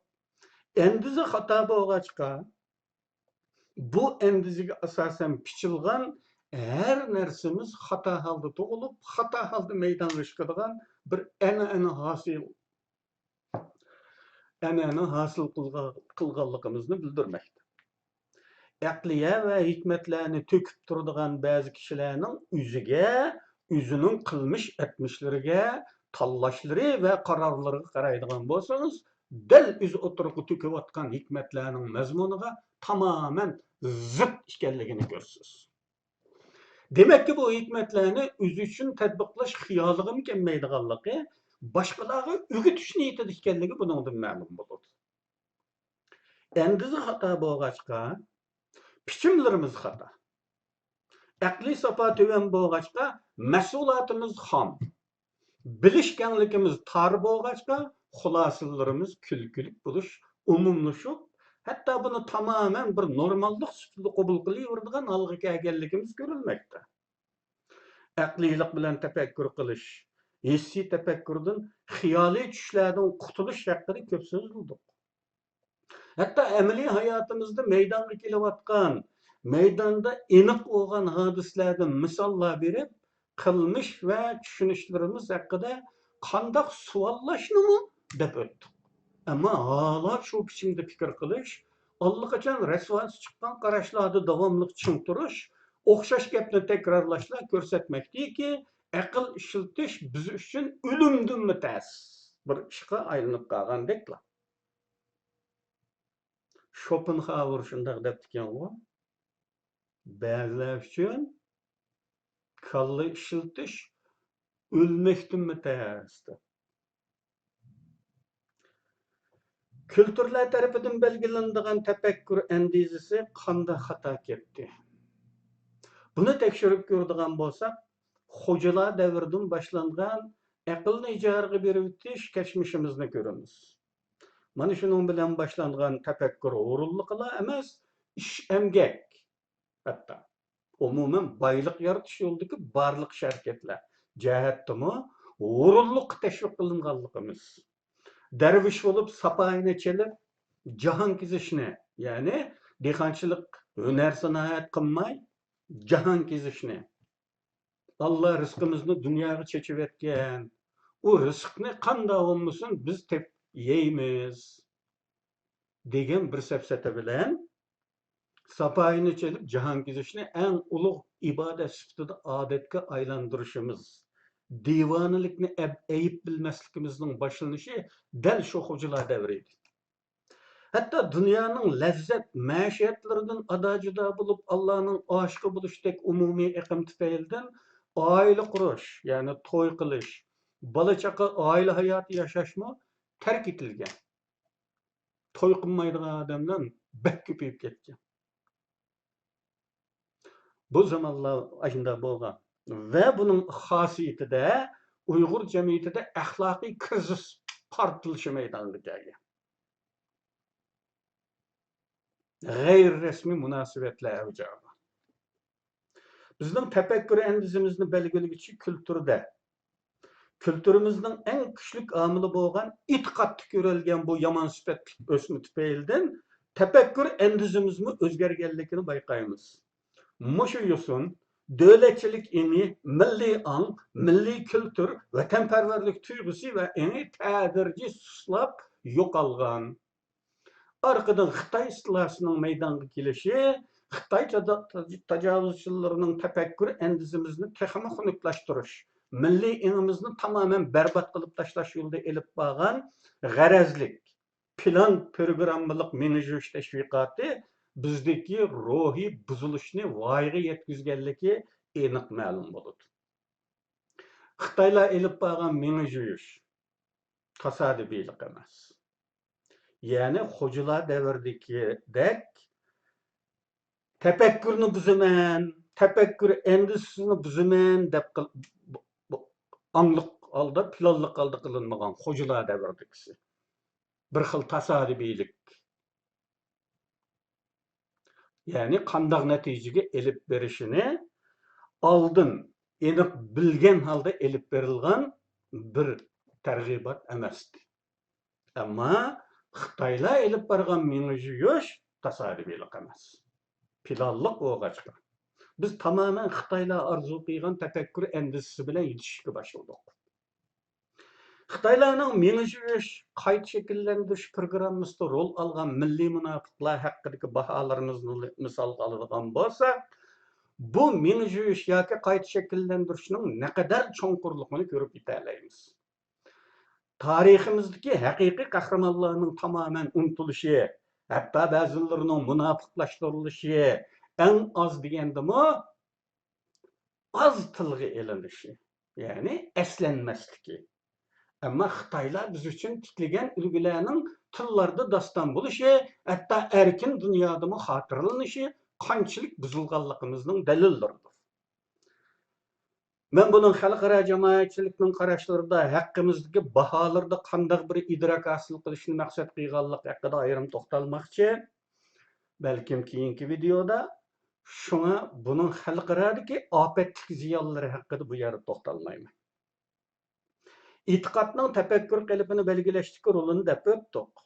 ئەندىزە خاتا بولغاچقا، بۇ ئەندىزىگە ئاساسەن پىچىلغان ھەر نەرسىمىز خاتا ھالدا تۇغۇلۇپ، خاتا ھالدا مەيدانغا چىقىدىغان بىر ئەنئەنە ھاسىل، ئەنئەنە ھاسىل قىلغا-، قىلغانلىقىمىزنى بىلدۈرمەكتە. ئەقلىيە ۋە ھېكمەتلەرنى تۆكۈپ تۇرىدىغان بەزى كىشىلەرنىڭ ئۆزىگە، ئۆزىنىڭ قىلمىش ئەتمىشلىرىگە، تاللاشلىرى ۋە قارارلىرىغا قارايدىغان بولسىڭىز، دەل ئۆزى ئوتتۇرىغا تۆكۈۋاتقان ھېكمەتلەرنىڭ مەزمۇنىغا تامامەن زىت ئىكەنلىكىنى كۆرىسىز. دېمەككى، بۇ ھېكمەتلەرنى ئۆزى ئۈچۈن تەتبىقلاش خىيالىغىمۇ كەلمەيدىغانلىقى، باشقىلارغا ئۆگىتىش نىيىتىدە ئىكەنلىكى بۇنىڭدىن مەلۇم بولىدۇ. ئەندىزە خاتا بولغاچقا، پىچىملىرىمىز خاتا. ئەقلىي ساپا تۆۋەن بولغاچقا، مەھسۇلاتىمىز خام. بىلىش كەڭلىكىمىز تار بولغاچقا، خۇلاسىلىرىمىز كۈلكىلىك بولۇش ئومۇملىشىپ، ھەتتا بۇنى تامامەن بىر نورماللىق سۈپىتىدە قوبۇل قىلىۋېرىدىغان ھالغا كەلگەنلىكىمىز كۆرۈلمەكتە. ئەقلىيلىق بىلەن تەپەككۇر قىلىش، ھېسسىي تەپەككۇردىن، خىيالىي چۈشلەردىن قۇتۇلۇش ھەققىدە كۆپ سۆزلىدۇق. ھەتتا ئەمەلىي ھاياتىمىزدا مەيدانغا كېلىۋاتقان، مەيداندا ئېنىق بولغان ھادىسىلەردىن مىساللار بېرىپ، قىلمىش ۋە چۈشىنىشلىرىمىز ھەققىدە قانداق سوئاللاشنىمۇ دەپ ئۆتتۇق. ئەمما ھالا شۇ پىچىمدە پىكىر قىلىش، ئاللىقاچان رەسۋاسى چىققان قاراشلاردا داۋاملىق چىڭ تۇرۇش، ئوخشاش گەپنى تەكرارلاشلا كۆرسەتمەكتىكى، ئەقىل ئىشلىتىش بىز ئۈچۈن ئۆلۈمدىنمۇ تەس بىر ئىشقا ئايلىنىپ قالغاندەكلا. شوپېنھاۋېر شۇنداق دەپتىكەنغۇ، بەزىلەر ئۈچۈن كاللا ئىشلىتىش ئۆلمەكتىنمۇ تەس دەپ. كۈلتۈرلەر تەرىپىدىن بەلگىلىنىدىغان تەپەككۇر ئەندىزىسى قانداق خاتا كەتتى؟ بۇنى تەكشۈرۈپ كۆرىدىغان بولساق، خوجىلار دەۋرىدىن باشلانغان ئەقىلنى ئىجارىگە بېرىۋېتىش كەچمىشىمىزنى كۆرىمىز. مانا شۇنىڭ بىلەن باشلانغان تەپەككۇر ھۇرۇنلۇقىلا ئەمەس، ئىش، ئەمگەك، ھەتتا ئومۇمەن بايلىق يارىتىش يولىدىكى بارلىق ئىش ھەرىكەتلەر جەھەتتىمۇ ھۇرۇنلۇققا تەشۋىق قىلىنغانلىقىمىز، دەرۋىش بولۇپ ساپايىنى چېلىپ جاھان كېزىشنى، يەنى دېھقانچىلىق، ھۈنەر سانائەت قىلماي جاھان كېزىشنى، ئاللا رىزقىمىزنى دۇنياغا چېچىۋەتكەن، ئۇ رىزىقنى قانداق بولمىسۇن بىز تېپىپ يەيمىز دېگەن بىر سەپسەتە بىلەن ساپايىنى چېلىپ جاھان كېزىشنى ئەڭ ئۇلۇغ ئىبادەت سۈپىتىدە ئادەتكە ئايلاندۇرۇشىمىز، دىۋانىلىكنى ئەب-، ئەيىب بىلمەسلىكىمىزنىڭ باشلىنىشى دەل شۇ خوجىلار دەۋرى ئىدى. ھەتتا دۇنيانىڭ لەززەت، مەشىيەتلىرىدىن ئادا-جۇدا بولۇپ، ئاللانىڭ ئاشىقى بولۇشتەك ئومۇمىي ئېقىم تۈپەيلىدىن ئائىلە قۇرۇش، يەنى توي قىلىش، بالا-چاقا، ئائىلە ھاياتى ياشاشمۇ تەرك ئېتىلگەن. توي قىلمايدىغان ئادەملەر بەك كۆپىيىپ كەتكەن. بۇ زامانلار ئاشۇنداق بولغان. ۋە بۇنىڭ خاسىيىتىدە ئۇيغۇر جەمئىيىتىدە ئەخلاقىي كىرىزىس پارتلىشى مەيدانغا كەلگەن. غەيرىي رەسمىي مۇناسىۋەتلەر ئەۋج ئالغان. بىزنىڭ تەپەككۇر ئەندىزىمىزنى بەلگىلىگۈچى كۈلتۈردە، كۈلتۈرىمىزنىڭ ئەڭ كۈچلۈك ئامىلى بولغان ئېتىقادتا كۆرۈلگەن بۇ يامان سۈپەتلىك ئۆسمە تۈپەيلىدىن تەپەككۇر ئەندىزىمىزمۇ ئۆزگەرگەنلىكىنى بايقايمىز. مۇشۇ يوسۇن، دۆلەتچىلىك ئېڭى، مىللىي ئاڭ، مىللىي كۈلتۈر، ۋەتەنپەرۋەرلىك تۇيغۇسى ۋە ئېڭى تەدرىجىي سۇسلاپ يوقالغان. ئارقىدىن خىتاي ئىستىلاسىنىڭ مەيدانغا كېلىشى، خىتاي تادا-، تاجاۋۇزچىلىرىنىڭ تەپەككۇر ئەندىزىمىزنى تېخىمۇ خۇنۈكلاشتۇرۇش، مىللىي ئېڭىمىزنى تامامەن بەربات قىلىپ تاشلاش يولىدا ئېلىپ بارغان غەرەزلىك پىلان پىروگراممىلىق مېڭە يۇيۇش تەشۋىقاتى بىزدىكى روھىي بۇزۇلۇشنى ۋايىغا يەتكۈزگەنلىكى ئېنىق مەلۇم بولىدۇ. خىتايلار ئېلىپ بارغان مېڭە يۇيۇش تاسادىپىيلىق ئەمەس. يەنى خوجىلار دەۋرىدىكىدەك تەپەككۇرنى بۇزىمەن، تەپەككۇر ئەندىزىسىنى بۇزىمەن دەپ قىل-، بۇ، بۇ ئاڭلىق ھالدا، پىلانلىق ھالدا قىلىنمىغان خوجىلار دەۋرىدىكىسى. بىر خىل تاسادىپىيلىك. يەنى قانداق نەتىجىگە ئېلىپ بېرىشىنى ئالدىن ئېنىق بىلگەن ھالدا ئېلىپ بېرىلغان بىر تەرغىبات ئەمەستى. ئەمما خىتايلار ئېلىپ بارغان مېڭە جۇيۇش تاسادىپىيلىق ئەمەس. پىلانلىق بولغاچقا، بىز تامامەن خىتايلار ئارزۇ قىلغان تەپەككۇر ئەندىزىسى بىلەن يېتىشىشكە باشلىدۇق. خىتايلارنىڭ مېڭە جۇيۇش، قايتا شەكىللەندۈرۈش پروگراممىسىدا رول ئالغان مىللىي مۇناپىقلار ھەققىدىكى باھالىرىمىزنى مىسالغا ئالىدىغان بولساق، بۇ مېڭە جۇيۇش ياكى قايتا شەكىللەندۈرۈشنىڭ نەقەدەر چوڭقۇرلۇقىنى كۆرۈپ يېتەلەيمىز. تارىخىمىزدىكى ھەقىقىي قەھرىمانلارنىڭ تامامەن ئۇنتۇلۇشى، ھەتتا بەزىلىرىنىڭ مۇناپىقلاشتۇرۇلۇشى، ئەڭ ئاز دېگەندىمۇ ئاز تىلغا ئېلىنىشى، يەنى ئەسلەنمەسلىكى. ئەمما خىتايلار بىز ئۈچۈن تىكلىگەن ئۈلگىلەرنىڭ تىللاردا داستان بولۇشى، ھەتتا ئەركىن دۇنيادىمۇ خاتىرىلىنىشى قانچىلىك بۇزۇلغانلىقىمىزنىڭ دەلىللىرىدۇر. مەن بۇنىڭ خەلقئارا جامائەتچىلىكنىڭ قاراشلىرىدا، ھەققىمىزدىكى باھالىرىدا قانداق بىر ئىدراك ھاسىل قىلىشنى مەقسەت قىلغانلىقى ھەققىدە ئايرىم توختالماقچى. بەلكىم كېيىنكى ۋىدېيودا. شۇڭا بۇنىڭ خەلقئارادىكى ئاپەتلىك زىيانلىرى ھەققىدە بۇ يەردە توختالمايمەن. ئېتىقادنىڭ تەپەككۇر قېلىپىنى بەلگىلەشتىكى رولىنى دەپ ئۆتتۇق.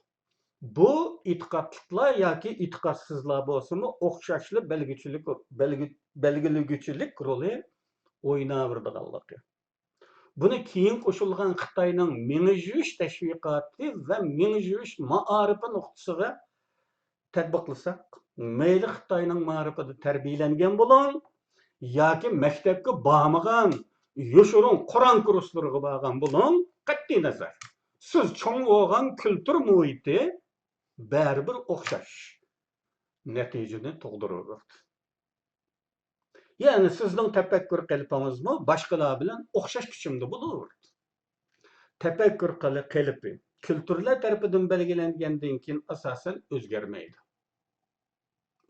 بۇ ئېتىقادلىقلار ياكى ئېتىقادسىزلار بولسىمۇ ئوخشاشلا بەلگىچىلىك، بەلگى-، بەلگىلىگۈچىلىك رولى ئويناۋېرىدىغانلىقى. بۇنى كېيىن قوشۇلغان خىتاينىڭ مېڭە جۇيۇش تەشۋىقاتى ۋە مېڭە جۇيۇش مائارىپى نۇقتىسىغا تەتبىقلىساق، مەيلى خىتاينىڭ مائارىپىدا تەربىيەلەنگەن بولۇڭ ياكى مەكتەپكە بارمىغان، يوشۇرۇن قۇرئان كۇرسلىرىغا بارغان بولۇڭ، قەتئىينەزەر، سىز چوڭ بولغان كۈلتۈر مۇھىتى بەرىبىر ئوخشاش نەتىجىنى تۇغدۇرۇۋېرىدۇ. يەنى سىزنىڭ تەپەككۇر قېلىپىڭىزمۇ باشقىلار بىلەن ئوخشاش كۈچۈمدە بولۇۋېرىدۇ. تەپەككۇر قېلى-، قېلىپى كۈلتۈرلەر تەرىپىدىن بەلگىلەنگەندىن كېيىن ئاساسەن ئۆزگەرمەيدۇ.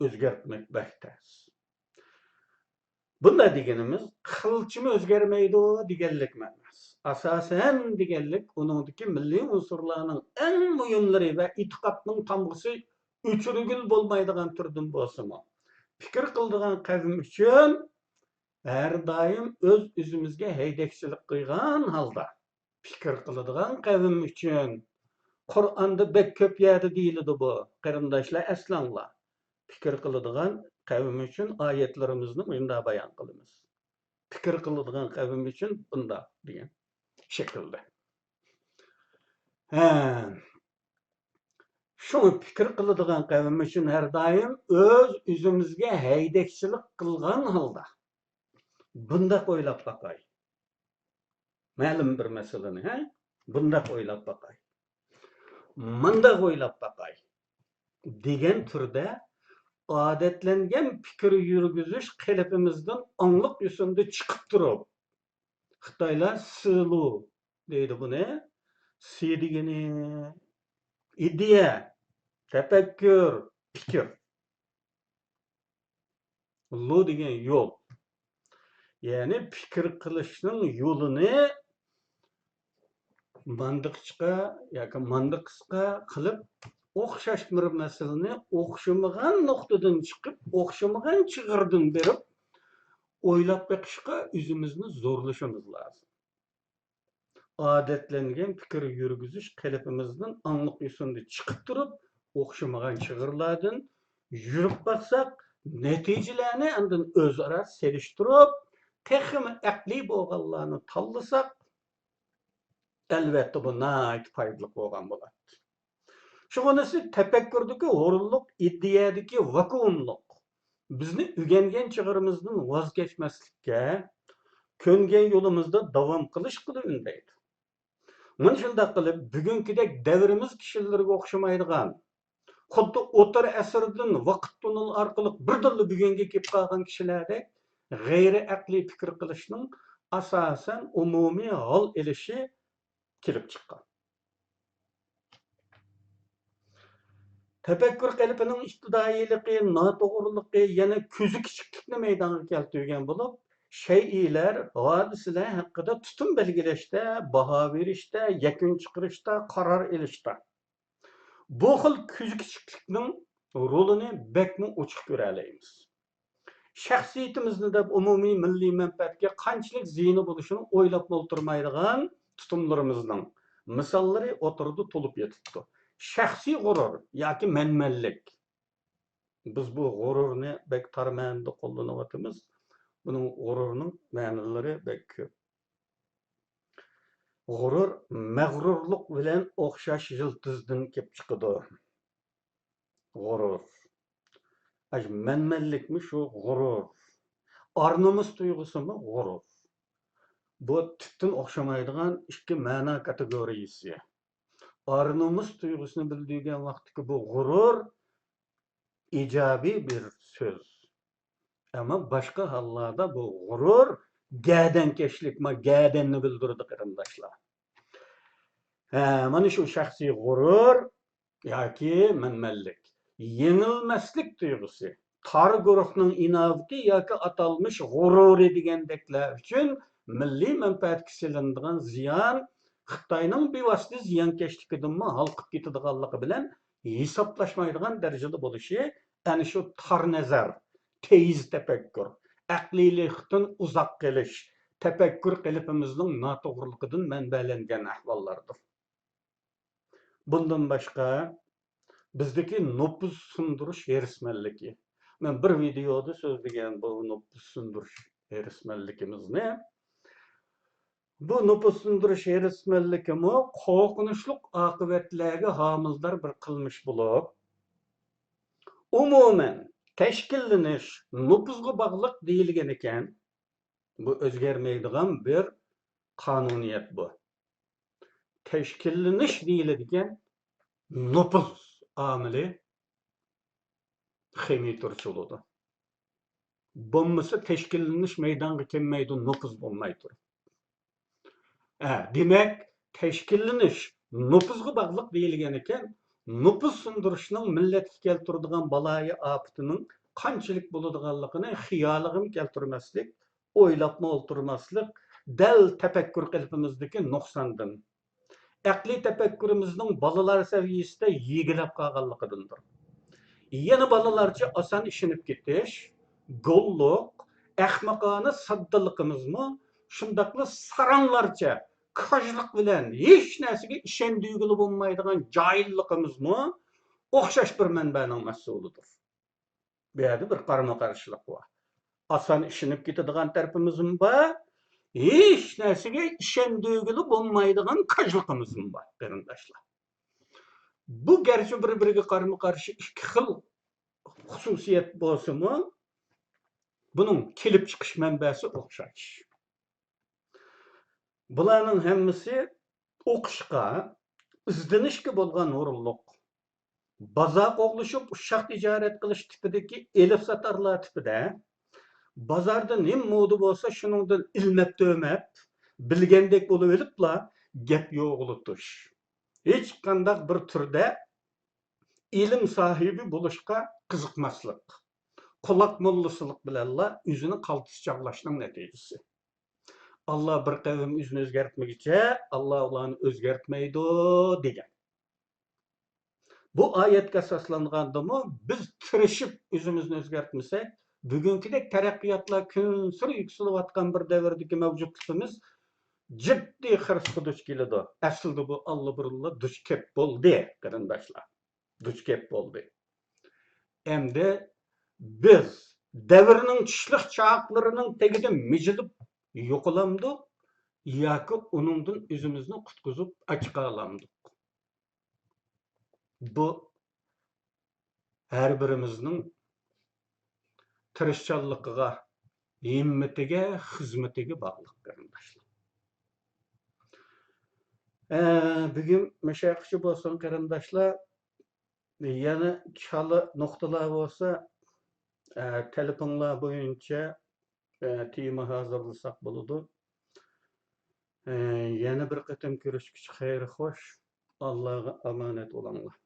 ئۆزگەرتمەك بەك تەس. بۇنداق دېگىنىمىز قىلچىمۇ ئۆزگەرمەيدۇ دېگەنلىكمۇ ئەمەس. ئاساسەن دېگەنلىك ئۇنىڭدىكى مىللىي ئۇنسۇرلارنىڭ ئەڭ مۇھىملىرى ۋە ئېتىقادنىڭ تامغىسى ئۆچۈرگىلى بولمايدىغان تۈردىن بولسىمۇ، پىكىر قىلىدىغان قەۋم ئۈچۈن ھەر دائىم ئۆز-ئۆزىمىزگە ھەيدەكچىلىك قىلغان ھالدا، پىكىر قىلىدىغان قەۋم ئۈچۈن، قۇرئاندا بەك كۆپ يەردە دېيىلىدۇ بۇ، قېرىنداشلار، ئەسلەڭلار. پىكىر قىلىدىغان قەۋم ئۈچۈن ئايەتلىرىمىزنى مۇنداق بايان قىلىمىز. پىكىر قىلىدىغان قەۋم ئۈچۈن بۇنداق دېگەن شەكىلدە. ھە. شۇڭا پىكىر قىلىدىغان قەۋم ئۈچۈن ھەر دائىم ئۆز-ئۆزىمىزگە ھەيدەكچىلىك قىلغان ھالدا بۇنداق ئويلاپ باقاي. مەلۇم بىر مەسىلىنى، ھە؟ بۇنداق ئويلاپ باقاي. مۇنداق ئويلاپ باقاي. دېگەن تۈردە ئادەتلەنگەن پىكىر يۈرگۈزۈش قېلىپىمىزدىن ئاڭلىق يوسۇندا چىقىپ تۇرۇپ، خىتايلار سىلۇ دەيدۇ بۇنى. سى دېگىنى ئىدىيە، تەپەككۇر، پىكىر. لۇ دېگەن يول. يەنى پىكىر قىلىشنىڭ يولىنى ماندا قىسقا ياكى ماندا قىسقا قىلىپ، ئوخشاش بىر مەسىلىنى ئوخشىمىغان نۇقتىدىن چىقىپ، ئوخشىمىغان چىغىردىن بېرىپ ئويلاپ بېقىشقا ئۆزىمىزنى زورلىشىمىز لازىم. ئادەتلەنگەن پىكىر يۈرگۈزۈش قېلىپىمىزدىن ئاڭلىق يوسۇندا چىقىپ تۇرۇپ، ئوخشىمىغان چىغىرلاردىن يۈرۈپ باقساق، نەتىجىلەرنى ئاندىن ئۆزئارا سېلىشتۇرۇپ، تېخىمۇ ئەقلىي بولغانلارنى تاللىساق، ئەلۋەتتە، بۇ ناھايىتى پايدىلىق بولغان بولاتتى. شۇغىنىسى تەپەككۇردىكى ھۇرۇنلۇق، ئىدىيەدىكى ۋاكۇئۇملۇق بىزنى ئۆگەنگەن چىغىرىمىزدىن ۋاز كەچمەسلىككە، كۆنگەن يولىمىزدا داۋام قىلىشقىلا ئۈندەيدۇ. مانا شۇنداق قىلىپ، بۈگۈنكىدەك دەۋرىمىز كىشىلىرىگە ئوخشىمايدىغان، خۇددى ئوتتۇرا ئەسىردىن ۋاقىت توننېلى ئارقىلىق بىردىنلا بۈگۈنگە كېلىپ قالغان كىشىلەردەك غەيرىي ئەقلىي پىكىر قىلىشنىڭ ئاساسەن ئومۇمىي ھال ئېلىشى كېلىپ چىققان. تەپەككۇر قېلىپىنىڭ ئىپتىدائىيلىقى، ناتوغرىلىقى يەنە كۆزى كىچىكلىكنى مەيدانغا كەلتۈرگەن بولۇپ، شەيئىلەر، ھادىسىلەر ھەققىدە تۈتۈن بەلگىلەشتە، باھا بېرىشتە، يەكۈن چىقىرىشتا، قارار ئېلىشتا، بۇ خىل كۈزگە چىكلىكنىڭ رولىنى بەكمۇ ئوچۇق كۆرەلەيمىز. شەخسىيىتىمىزنى دەپ ئومۇمىي مىللىي مەنپەئەتكە قانچىلىك زىيىنى بولۇشىنى ئويلاپمۇ ئولتۇرمايدىغان تۇتۇملىرىمىزنىڭ مىساللىرى ئوتتۇرىدا تولۇپ يېتىپتۇ. شەخسىي غۇرۇر ياكى مەنمەنلىك. بىز بۇ غۇرۇرنى بەك تار مەنىدە قوللىنىۋاتىمىز. بۇنىڭ، غۇرۇرنىڭ مەنىلىرى بەك كۆپ. غۇرۇر مەغرۇرلۇق بىلەن ئوخشاش يىلتىزدىن كېلىپ چىقىدۇ. غۇرۇر. ئاشۇ مەنمەنلىكمۇ شۇ غۇرۇر. ئار-نومۇس تۇيغۇسىمۇ غۇرۇر. بۇ تۈپتىن ئوخشىمايدىغان ئىككى مەنا كاتېگورىيىسى. ئار-نومۇس تۇيغۇسىنى بىلدۈرگەن ۋاقىتتىكى بۇ غۇرۇر ئىجابىي بىر سۆز. ئەمما باشقا ھاللاردا بۇ غۇرۇر گەدەنكەشلىك، ما، گەدەننى بىلدۈرىدۇ، قېرىنداشلار. ھە، مانا شۇ شەخسىي غۇرۇر ياكى مەنمەنلىك، يېڭىلمەسلىك تۇيغۇسى، تار گۇرۇھنىڭ ئىناۋىتى ياكى ئاتالمىش غۇرۇرى دېگەندەكلەر ئۈچۈن مىللىي مەنپەئەتكە سېلىنىدىغان زىيان خىتاينىڭ بىۋاسىتە زىيانكەشلىكىدىنمۇ ھالقىپ كېتىدىغانلىقى بىلەن ھېسابلاشمايدىغان دەرىجىدە بولۇشى ئەنە شۇ تار نەزەر، تېيىز تەپەككۇر، ئەقلىيلىكتىن ئۇزاق قېلىش، تەپەككۇر قېلىپىمىزنىڭ ناتوغرىلىقىدىن مەنبەلەنگەن ئەھۋاللاردۇر. بۇندىن باشقا، بىزدىكى نوپۇز سۇندۇرۇش ھېرىسمەنلىكى. مەن بىر ۋىدېيودا سۆزلىگەن بۇ نوپۇز سۇندۇرۇش ھېرىسمەنلىكىمىزنى. بۇ نوپۇز سۇندۇرۇش ھېرىسمەنلىكىمۇ قورقۇنچلۇق ئاقىۋەتلەرگە ھامىلىدار بىر قىلمىش بولۇپ، ئومۇمەن، تەشكىللىنىش نوپۇزغا باغلىق دېيىلگەنىكەن. بۇ ئۆزگەرمەيدىغان بىر قانۇنىيەت بۇ. تەشكىللىنىش دېيىلىدىكەن، نوپۇز ئامىلى خېمىي تۇرسا بولىدۇ. بولمىسا تەشكىللىنىش مەيدانغا كەلمەيدۇ، نوپۇز بولماي تۇرۇپ. ھە، دېمەك، تەشكىللىنىش نوپۇزغا باغلىق دېيىلگەنىكەن، نوپۇز سۇندۇرۇشنىڭ مىللەتكە كەلتۈرىدىغان بالايىئاپىتىنىڭ قانچىلىك بولىدىغانلىقىنى خىيالىغىمۇ كەلتۈرمەسلىك، ئويلاپمۇ ئولتۇرماسلىق دەل تەپەككۇر قېلىپىمىزدىكى نۇقساندىن. ئەقلىي تەپەككۇرىمىزنىڭ بالىلار سەۋىيىسىدە يىگلەپ قالغانلىقىدىندۇر. يەنە بالىلارچە ئاسان ئىشىنىپ كېتىش، گوللۇق، ئەخمىقانە ساددىلىقىمىزمۇ، شۇنداقلا ساراڭلارچە كاجلىق بىلەن ھېچ نەرسىگە ئىشەندۈرگىلى بولمايدىغان جاھىللىقىمىزمۇ ئوخشاش بىر مەنبەنىڭ مەھسۇلىدۇر. بۇ يەردە بىر قارىمۇقارشىلىق بار. ئاسان ئىشىنىپ كېتىدىغان تەرىپىمىزمۇ بار، ھېچ نەرسىگە ئىشەندۈرگىلى بولمايدىغان كاجلىقىمىزمۇ بار، قېرىنداشلار. بۇ گەرچە بىر-بىرىگە قارىمۇقارشى ئىككى خىل خۇسۇسىيەت بولسىمۇ، بۇنىڭ كېلىپ چىقىش مەنبەسى ئوخشاش. بۇلارنىڭ ھەممىسى ئوقۇشقا، ئىزدىنىشكە بولغان ھۇرۇنلۇق، بازار قوغلىشىپ ئۇششاق تىجارەت قىلىش تىپىدىكى ئېلىپ ساتارلار تىپىدە، بازاردا نېمە مودا بولسا، شۇنىڭدىن ئىلمەپ-تۆمەپ، بىلگەندەك بولۇۋېلىپلا گەپ يوغىلىتىش. ھېچقانداق بىر تۈردە ئىلىم ساھىبى بولۇشقا قىزىقماسلىق، قۇلاق موللىسىلىق بىلەنلا ئۆزىنى قالتىس چاغلاشنىڭ نەتىجىسى. ئاللا بىر قەۋم ئۆزىنى ئۆزگەرتمىگۈچە، ئاللا ئۇلارنى ئۆزگەرتمەيدۇ، دېگەن. بۇ ئايەتكە ئاساسلانغاندىمۇ، بىز تىرىشىپ ئۆزىمىزنى ئۆزگەرتمىسەك، بۈگۈنكىدەك تەرەققىياتلار كۈنسېرى يۈكسىلىۋاتقان بىر دەۋردىكى مەۋجۇتلۇقىمىز جىددىي خىرىسقا دۇچ كېلىدۇ. ئەسلىدە بۇ ئاللىبۇرۇنلا دۇچ كەپ بولدى، قېرىنداشلار. دۇچ كەپ بولدى. ئەمدى بىز دەۋرنىڭ چىشلىق چاقلىرىنىڭ تېگىدە مىجىلىپ يوقىلامدۇق ياكى ئۇنىڭدىن ئۆزىمىزنى قۇتقۇزۇپ ئاچىقالامدۇق؟ بۇ ھەر بىرىمىزنىڭ تىرىشچانلىقىغا، ھىممىتىگە، خىزمىتىگە باغلىق، قېرىنداشلار. ئە، بۈگۈن مۇشۇ يەرگىچە بولسۇن، قېرىنداشلار. يەنە چالا نۇقتىلار بولسا، ئە، تەلىپىڭلار بويىچە، ئە، تېما ھازىرلىساق بولىدۇ. ئە، يەنە بىر قېتىم كۆرۈشكىچە خەير خوش. ئاللاغا ئامانەت بولۇڭلار.